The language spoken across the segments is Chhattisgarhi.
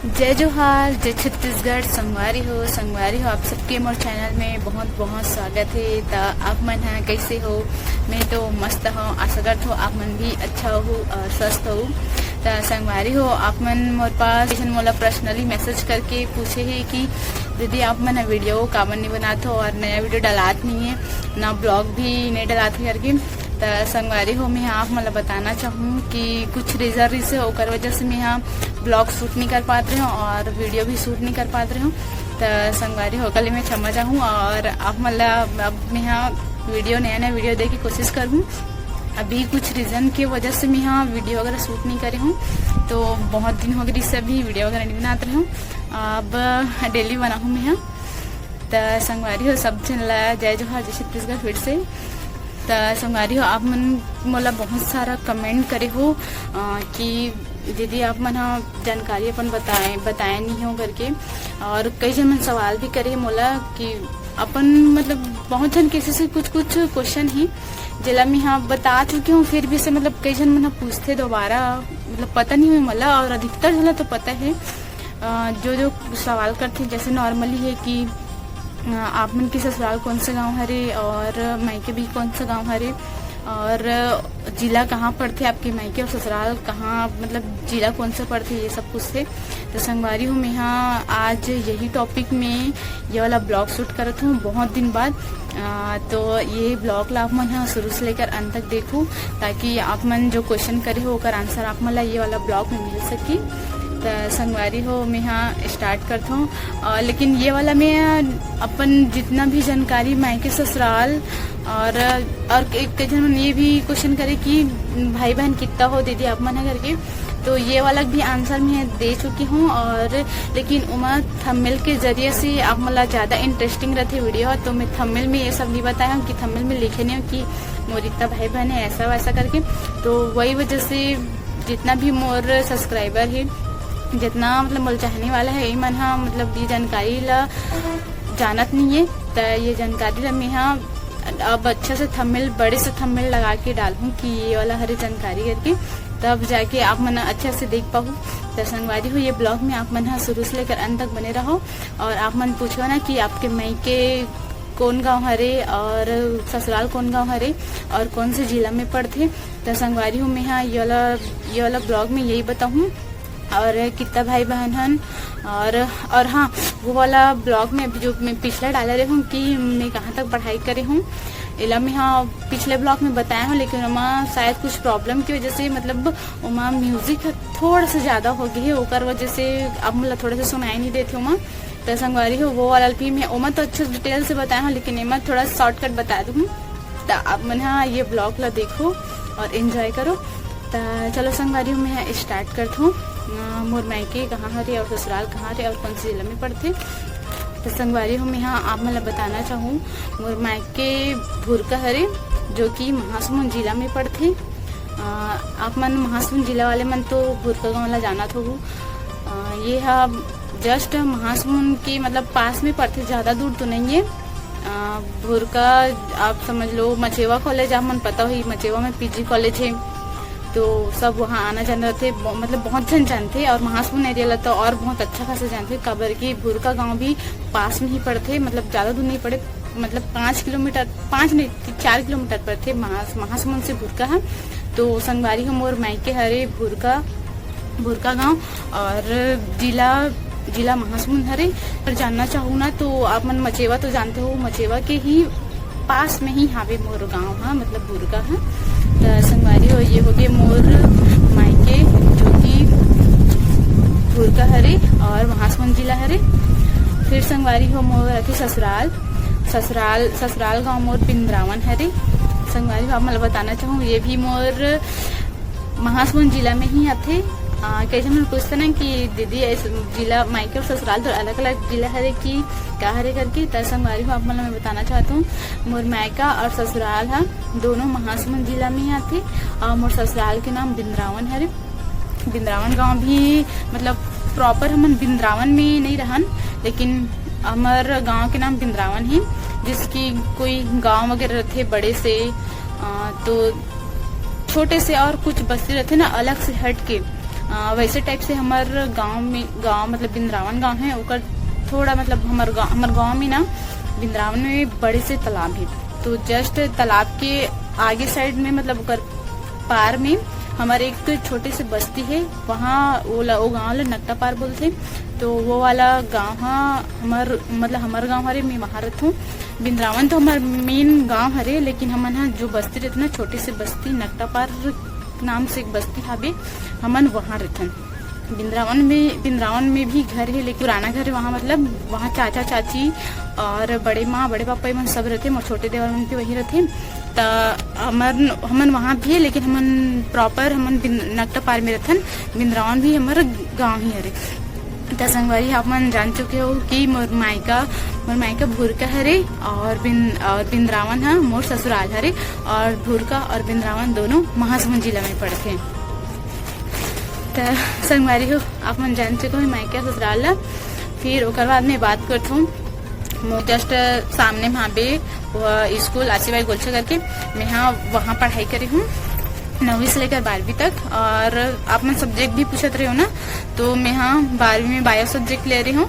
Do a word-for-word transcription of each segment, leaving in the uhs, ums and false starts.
जय जोहार, जय छत्तीसगढ़। संगवारी हो, संगवारी हो, आप सबके मोर चैनल में बहुत बहुत स्वागत है। त आप मन ह कैसे हो? मैं तो मस्त हूँ, आशा करत हूँ आप मन भी अच्छा हो और स्वस्थ हो। त संगवारी हो, आप मन मोर पास जैसे मोला पर्सनली मैसेज करके पूछे है कि दीदी आप मन वीडियो काबर नहीं बनात हो और नया वीडियो डलात नहीं है, ना ब्लॉग भी नहीं डलात है करके। त संगवारी हो, मैं आप मन ला बताना चाहूँ कि कुछ रीजन रहिसे, ओकर वजह से मैं यहाँ ब्लॉग शूट नहीं कर पात रहे हूँ और वीडियो भी शूट नहीं कर पात रहे हूँ। त संगवारी हो, ओकर ले मैं क्षमा चाहूँ और आप मन ला अब मैं यहाँ वीडियो, नया नया वीडियो दे के कोशिश करहूँ। अभी कुछ रीजन के वजह से मैं यहाँ वीडियो वगैरह शूट नहीं करे हूँ, तो बहुत दिन हो गए, इससे अभी वीडियो वगैरह नहीं बनात रहे हूँ। अब डेली बनाहूँ मैं यहाँ। त संगवारी हो, सब झन ला जय जोहार, जय छत्तीसगढ़ फिर से। त संगवारी हो, आप मन मोला बहुत सारा कमेंट करे हो, अ, कि दीदी आप मन ह जानकारी अपन बताए, बताए नहीं हो करके, और कई झन मन सवाल भी करे मोला कि अपन मतलब बहुत झन कैसे से कुछ कुछ क्वेश्चन ही जेला मैं यहाँ बता चुकी हूँ, फिर भी से मतलब कई झन मन ह पूछथे दोबारा, मतलब पता नहीं हुई मोला, और अधिकतर झन ला तो पता है। अ, जो जो सवाल करथे जैसे नॉर्मली है कि अ, आप मन के ससुराल कौन सा गांव हरे और मायके भी कौन सा गांव हरे और जिला कहाँ पड़थे, आपके मायके और ससुराल कहाँ, मतलब जिला कौन सा पड़थे, ये सब पूछथे। तो संगवारी हो, मैं हा आज यही टॉपिक में ये वाला ब्लॉग शूट करत हूँ बहुत दिन बाद। अ, तो ये ब्लॉग ला आप मन हा शुरू से लेकर अंत तक देखो, ताकि आप मन जो क्वेश्चन करे हो ओकर आंसर आप मन ला ये वाला ब्लॉग में मिल सके। त संगवारी हो, मैं हा स्टार्ट करत हूँ। अ, लेकिन ये वाला में अपन जितना भी जानकारी मायके ससुराल और, और एक कई झन मन ये भी क्वेश्चन करे कि भाई बहन कितना हो दीदी आप मन ह करके, तो ये वाला भी आंसर मैं दे चुकी हूँ। और लेकिन ओमा थंबनेल के जरिए से आप मन ला ज़्यादा इंटरेस्टिंग रहथे वीडियो, तो मैं थंबनेल में ये सब नहीं बताया हूँ कि थंबनेल में लिखे नहीं हूँ कि मोर इतना भाई बहन है ऐसा वैसा करके। तो वही वजह से जितना भी मोर सब्सक्राइबर है, जितना मतलब मोर चाहने वाला है, ये मन हा मतलब ये जानकारी ला जानत नहीं है। त ये जानकारी ला मैं हा अब अच्छा से थंबनेल, बड़े से थंबनेल लगा के डालहूँ कि ये वाला हरे जानकारी करके, तब जाके आप मन अच्छा से देख पाहू। त संगवारी हो, ये ब्लॉग में आप मन हा शुरू से लेकर अंत तक बने रहो और आप मन पूछो ना कि आपके मायके कौन गांव हरे और ससुराल कौन गांव हरे और कौन से जिला में पड़थे। त संगवारी हो, मैं हा ये वाला, ये वाला ब्लॉग में यही बताहूँ और कितना भाई बहन हन। और, और हाँ, वो वाला ब्लॉग में अभी जो मैं पिछला डाला रहे हूँ कि मैं कहाँ तक पढ़ाई करे हूँ, एला मैं हा पिछले ब्लॉग में बताया हूँ, लेकिन ओमा शायद कुछ प्रॉब्लम की वजह से मतलब ओमा म्यूजिक ह थोड़ा सा ज़्यादा हो गई है, ओकर वजह से आप मन ला थोड़ा सा सुनाई नहीं देते ओमा। त संगवारी हो, वो वाला भी मैं ओमा तो अच्छा डिटेल से बताया हूँ, लेकिन एमा थोड़ा शॉर्टकट बता दूँ। त आप मन हा ये ब्लॉग ला देखो और एंजॉय करो। त चलो संगवारी हो, मैं स्टार्ट करत हूँ। अ, मोर मायके कहाँ हरे और ससुराल कहाँ हरे और कौन से जिला में पड़थे। त संगवारी हो, मैं हा आप मन ला बताना चाहूँ, मोर मायके भुरका हरे, जो कि महासमुंद जिला में पड़थे। अ, आप मन महासमुंद जिला वाले मन तो भुरका गाँव ला जानत होहू। अ, ये हा जस्ट महासमुंद के मतलब पास में पड़थे, ज़्यादा दूर तो नहीं है। अ, भुरका आप समझ लो मचेवा कॉलेज, आप मन पता होही मचेवा में पीजी कॉलेज है, तो सब वहाँ आना जाना रहथे, ब-, मतलब बहुत झन जानथे और महासमुंद एरिया ला तो और बहुत अच्छा खासा जानथे, काबर कि भुरका गाँव भी पास में ही पड़थे, मतलब ज़्यादा दूर नहीं पड़े, मतलब पाँच किलोमीटर, पाँच नहीं, चार किलोमीटर पड़थे महा-, महासमुंद से भुरका ह। तो संगवारी हो, मोर मायके हरे भुरका, भुरका गाँव और जिला, जिला महासमुंद हरे। अगर जानना चाहू ना तो आप मन मचेवा तो जानते हो, मचेवा के ही पास में ही हावे मोर गाँव ह, मतलब भुरका ह। त संगवारी हो, ये हो गए मोर मायके जो कि भुरका हरे और महासमुंद जिला हरे। फिर संगवारी हो मोर अति ससुराल, ससुराल, ससुराल गाँव मोर बिंद्रावन हरे। संगवारी हो, आप मन ला बताना चाहूँ, ये भी मोर महासमुंद जिला में ही आथे। अ, कई झन मन पूछथे ना कि दीदी ऐसे जिला, मायके और ससुराल तो अलग-अलग जिला हरे कि का हरे करके, त संगवारी हो आप मन ला मैं बताना चाहत हूँ, मोर मायका और ससुराल ह दोनों महासमुंद जिला में ही आथे और मोर ससुराल के नाम बिंद्रावन हरे। बिंद्रावन गांव भी मतलब प्रॉपर हमन बिंद्रावन में नहीं रहन, लेकिन हमर गांव के नाम बिंद्रावन ही, जैसे कि कोई गांव वगैरह रहथे बड़े से, अ, तो छोटे से और कुछ बस्ती रहथे ना अलग से हट के, अ, वैसे टाइप से हमर गांव में, गांव मतलब बिंद्रावन गांव है, ओकर थोड़ा मतलब हमर गांव, हमर गांव में ना बिंद्रावन में बड़े से तालाब है। तो जस्ट तालाब के आगे साइड में, मतलब ओकर पार में हमर एक छोटे से बस्ती है, वहाँ वो ला, वो गांव ला नकटा पार बोलथे। तो वो वाला गांव हा हमर, मतलब हमर गांव हरे, मैं वहाँ रहथूँ। बिंद्रावन तो हमर मेन गांव हरे, लेकिन हमन हा जो बस्ती रहथे ना, छोटे से बस्ती नकटा पार नाम से एक बस्ती हाबे, हमन वहाँ रहथन। बिंद्रावन में, बिंद्रावन में भी घर है, लेकिन पुराना घर है वहाँ, मतलब वहाँ चाचा चाची और बड़े माँ बड़े पापा ये मन सब रहथे। मोर छोटे देवर मन भी वहीं रहथे। त हमर, हमन वहाँ भी है, लेकिन हमन प्रॉपर हमन बिन-, नकटा पार में रहथन। बिंद्रावन भी हमर गांव ही हरे। त संगवारी, आप मन जान चुके हो कि मोर मायका, मोर मायका भुरका हरे और बिन-, और बिंद्रावन ह मोर ससुराल हरे। और भुरका और बिंद्रावन दोनों महासमुंद जिला में पड़थे। त संगवारी हो, आप मन जान चुके हो मायका ससुराल ला। फिर ओकर बाद में बात करथूँ, मोर जस्ट सामने में हाबे वो स्कूल आशीबाई गोलछा करके, मैं हा वहाँ पढ़ाई करे हूँ नौवीं से लेकर बारहवीं तक। और आप मन सब्जेक्ट भी पूछत रहे हो ना, तो मैं हा बारहवीं में बायो सब्जेक्ट ले रही हूँ।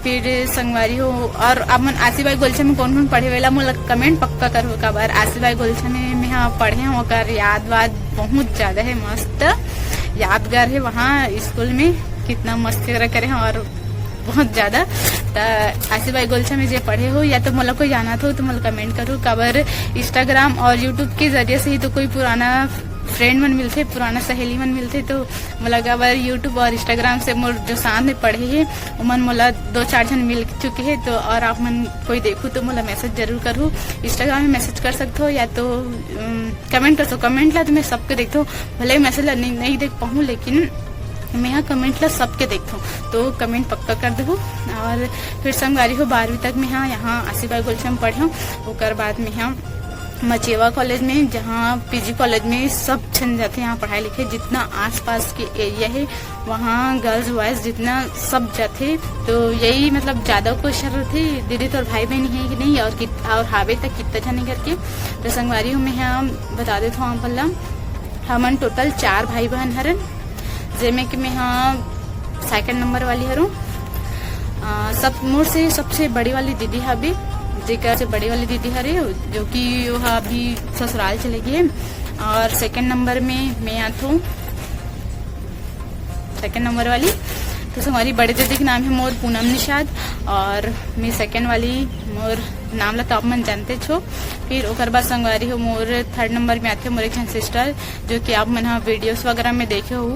फिर संगवारी हो, और आप मन आशीबाई गोलछा में कौन कौन पढ़े वेला मोला कमेंट पक्का करो। काबर आशीबाई गोलछा में मैं हा पढ़े हूँ, ओकर याद वाद बहुत ज्यादा है, मस्त यादगार है। वहाँ स्कूल में कितना मस्ती वगैरह करे हैं और बहुत ज्यादा। त आशीबाई गोलछा में जे पढ़े हो या तो मोला कोई जानत हो तो मोला कमेंट करो, काबर इंस्टाग्राम और यूट्यूब के जरिए से ही तो कोई पुराना फ्रेंड मन मिलथे, पुराना सहेली मन मिलथे। तो मोला काबर यूट्यूब और इंस्टाग्राम से मोर जो साथ में पढ़े हे, ओमन मोला दो चार झन मिल चुके हे। तो और आप मन कोई देखू तो मोला मैसेज जरूर करू, इंस्टाग्राम में मैसेज कर सकते हो या तो कमेंट कर सकते हो। कमेंट ला तो मैं सबके देखता हूँ, भले मैसेज ला नहीं, नहीं देख पाऊँ, लेकिन मैं यहाँ कमेंट ला सबके देखता हूँ, तो कमेंट पक्का कर देहू। और फिर संगवारी हो, बारहवीं तक मैं यहाँ, यहाँ आशीबाई गोलछा में पढ़े हूँ। ओकर बाद मैं यहाँ मचेवा कॉलेज में, जहाँ पीजी कॉलेज में सब झन जाथे यहाँ पढ़ाई लिखे, जितना आसपास के एरिया है वहाँ गर्ल्स बॉयज जितना सब जाथे। तो यही मतलब ज्यादा क्वेश्चन रथे, दीदी तोर भाई बहन है कि नहीं और कित-, और हावे तक कितना झन है करके। तो संगवारी हो, मैं यहाँ बता देता हूँ आप ला, हमन टोटल चार भाई बहन हरन, जेमे कि मैं हाँ सेकंड नंबर वाली हरहूँ। अ, सब मोर से सबसे बड़ी वाली दीदी हाबे, जेकर से बड़ी वाली दीदी हरे, जो कि वो हा अभी ससुराल चले गए। और सेकंड नंबर में मैं आथूँ, सेकंड नंबर वाली। तो संगवारी, बड़े दीदी के नाम है मोर पूनम निषाद और मैं सेकंड वाली, मोर नाम ला तो आप मन जानते छो। फिर ओकर बाद संगवारी हो, मोर थर्ड नंबर में आथे मोर एक झन सिस्टर, जो कि आप मन हा वीडियोस वगैरह में देखे हो।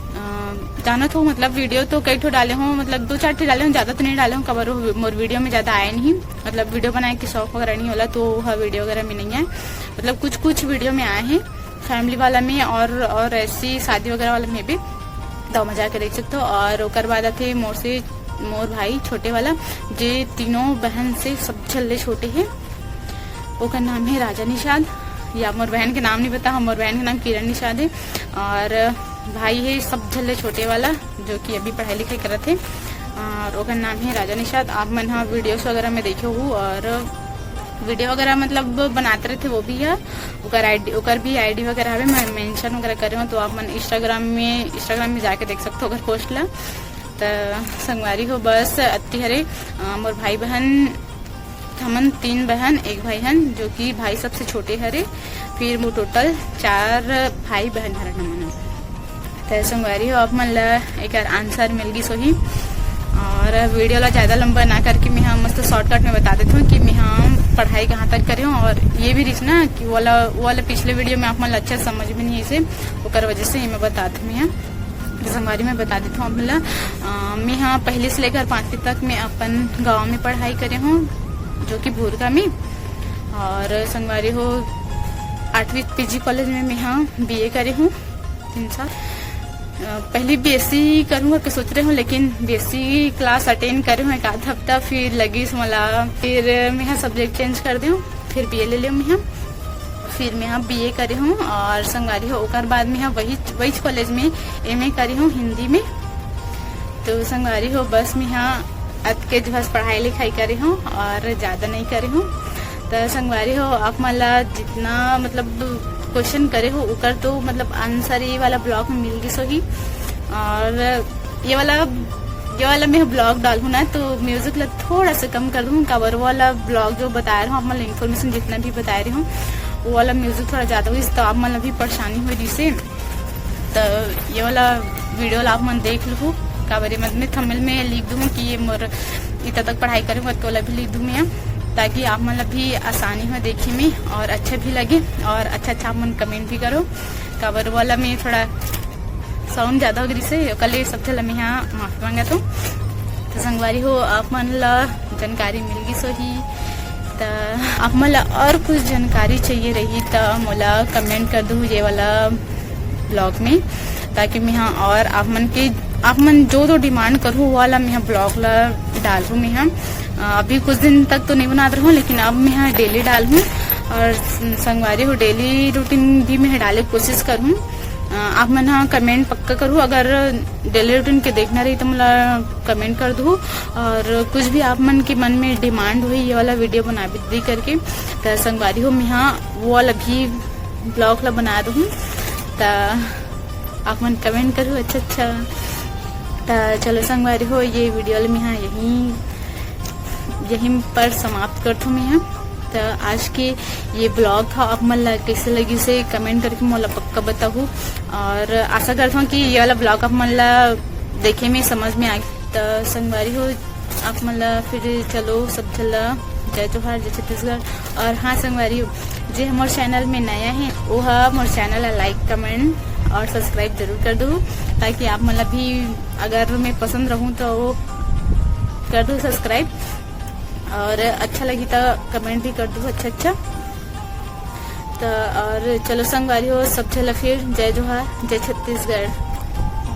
अ, जानत हो, मतलब वीडियो तो कई ठो डाले हो, मतलब दो चार ठो डाले हो, ज्यादा तो नहीं डाले हो, काबर वो मोर वीडियो में ज्यादा आए नहीं, मतलब वीडियो बनाए के शौक वगैरह नहीं होला, तो वह वीडियो वगैरह में नहीं आए, मतलब कुछ कुछ वीडियो में आए हैं। फैमिली वाला में और, और ऐसी शादी वगैरह वाला में भी दो मजा के देख सकते हो। और ओकर बाद आथे मोर से मोर भाई छोटे वाला, जे तीनों बहन से सब झल्ले छोटे है। ओकर नाम है राजा निषाद। या मोर बहन के नाम नहीं पता, हमर बहन के नाम किरण निषाद है। और भाई है सब झल्ले छोटे वाला, जो कि अभी पढ़ाई लिखाई करत है, और ओकर नाम है राजा निषाद। आप मन हा वीडियोस वगैरह में देखे हो और वीडियो वगैरह मतलब बनाते रहते वो भी है। ओकर आईडी, ओकर भी आईडी वगैरह हवे, मैं मेंशन वगैरह करे हूँ, तो आप मन इंस्टाग्राम में, इंस्टाग्राम में जाके देख सकते हो ओकर पोस्ट ला। त संगवारी हो, बस अति हरे। अ, मोर भाई बहन, हमन तीन बहन एक भाई हन, जो कि भाई सबसे छोटे हरे। फिर वो टोटल चार भाई बहन हरन हमन। त संगवारी हो, आप मन ला एकर आंसर मिल गिस होही। और वीडियो ला ज्यादा लंबा ना करके मैं हा मस्त शॉर्टकट में बता देता हूँ कि मैं हा पढ़ाई कहाँ तक करे हूँ, और ये भी रिस ना कि वो वाला, वो वाला पिछले वीडियो में आप मन ला अच्छा समझ में नहीं आइसे, ओकर वजह से ये मैं बतात हूँ मैं हा। तो संगवारी, मैं बता देता हूँ आप मन ला, अ, मैं हा पहली से लेकर पाँचवीं तक मैं अपन गांव में पढ़ाई करे हूँ, जो कि भूरका में। और संगवारी हो, आठवीं पीजी कॉलेज में मैं हा बीए करे हूँ तीन साल। अ, पहली बीएससी करूँगा के सोच रहे हूँ, लेकिन बीएससी क्लास अटेंड करे हूँ एक आध हफ्ता, फिर लगिस मोला, फिर मैं हा सब्जेक्ट चेंज कर दे हूँ, फिर बीए ले ले हूँ मैं हा। फिर मैं हा बीए करे हूँ और संगवारी हो, ओकर बाद मैं हा वही, वही कॉलेज में एमए करे हूँ हिंदी में। तो संगवारी हो, बस मैं हा अतकेच बस पढ़ाई लिखाई करे हूँ और ज्यादा नहीं करे हूँ। तो संगवारी हो, आप मन ला जितना मतलब क्वेश्चन करे हो, ओकर तो मतलब आंसर ये वाला ब्लॉग में मिल गिस होही। और ये वाला ये वाला मैं ब्लॉग डालहूँ ना, तो म्यूजिक ला थोड़ा सा कम कर दूँ, काबर वो वाला ब्लॉग जो बताए रहे हूँ, आप मन ला इन्फॉर्मेशन जितना भी बताए रहे हूँ, वो वाला म्यूजिक थोड़ा ज्यादा होइस, तो आप मन ला भी परेशानी होई रहिसे। तो ये वाला वीडियो ला आप मन देख लहू, काबर ये मैं थंबनेल में लिख दूँ कि ये मोर इतना तक पढ़ाई करे हूँ, तो वाला भी लिख दूँ मैं, ताकि आप मन ला भी आसानी हो देखे में और अच्छा भी लगे और अच्छा अच्छा आप मन कमेंट भी करो। काबर वाला में थोड़ा साउंड ज्यादा हो गई से, ओकर ले सब झन ला मैं यहाँ माफी मांगत हूँ। तो संगवारी हो, आप मन ला जानकारी मिल गई होही, तो आप मन ला और कुछ जानकारी चाहिए रही, तो मोला कमेंट कर दू ये वाला ब्लॉग में, ताकि मैं यहाँ और आप मन के, आप मन जो जो डिमांड करू, वो वाला मैं यहाँ ब्लॉग ला डालू मैं यहाँ। अ, अभी कुछ दिन तक तो नहीं बनात रहूँ, लेकिन अब मैं यहाँ डेली डालहूँ। और संगवारी हो, डेली रूटीन भी मैं डाले के कोशिश करूँ। अ, आप मन ह कमेंट पक्का करू, अगर डेली रूटीन के देखना रही तो मोला कमेंट कर दू। और कुछ भी आप मन के मन में डिमांड होही ये वाला वीडियो बनाबे दीदी करके, तो संगवारी हो, मैं यहाँ वो वाला भी ब्लॉग ला बना दूँ। तो आप मन कमेंट करू अच्छा अच्छा। तो चलो संगवारी हो, ये वीडियो ला मैं यहाँ यहीं यहीं पर समाप्त करथूँ मैं यहाँ। तो आज के ये ब्लॉग ह आप मन ला कैसे लगी से कमेंट करके मोला पक्का बताहू। और आशा करता हूँ कि ये वाला ब्लॉग आप मन ला देखे में समझ में आ गया। तो संगवारी हो, आप मन ला फिर चलो सब झन ला जय जोहार, जय छत्तीसगढ़। और हाँ संगवारी हो, जे हमर चैनल में नया है, वो ह मोर चैनल ला लाइक, कमेंट और सब्सक्राइब जरूर कर दू, ताकि आप मन ला भी अगर मैं पसंद रहूँ तो वो कर दू सब्सक्राइब। और अच्छा लगी तो कमेंट भी कर दू अच्छा अच्छा। तो और चलो संगवारी हो, सब झन ला फिर जय जोहार, जय छत्तीसगढ़।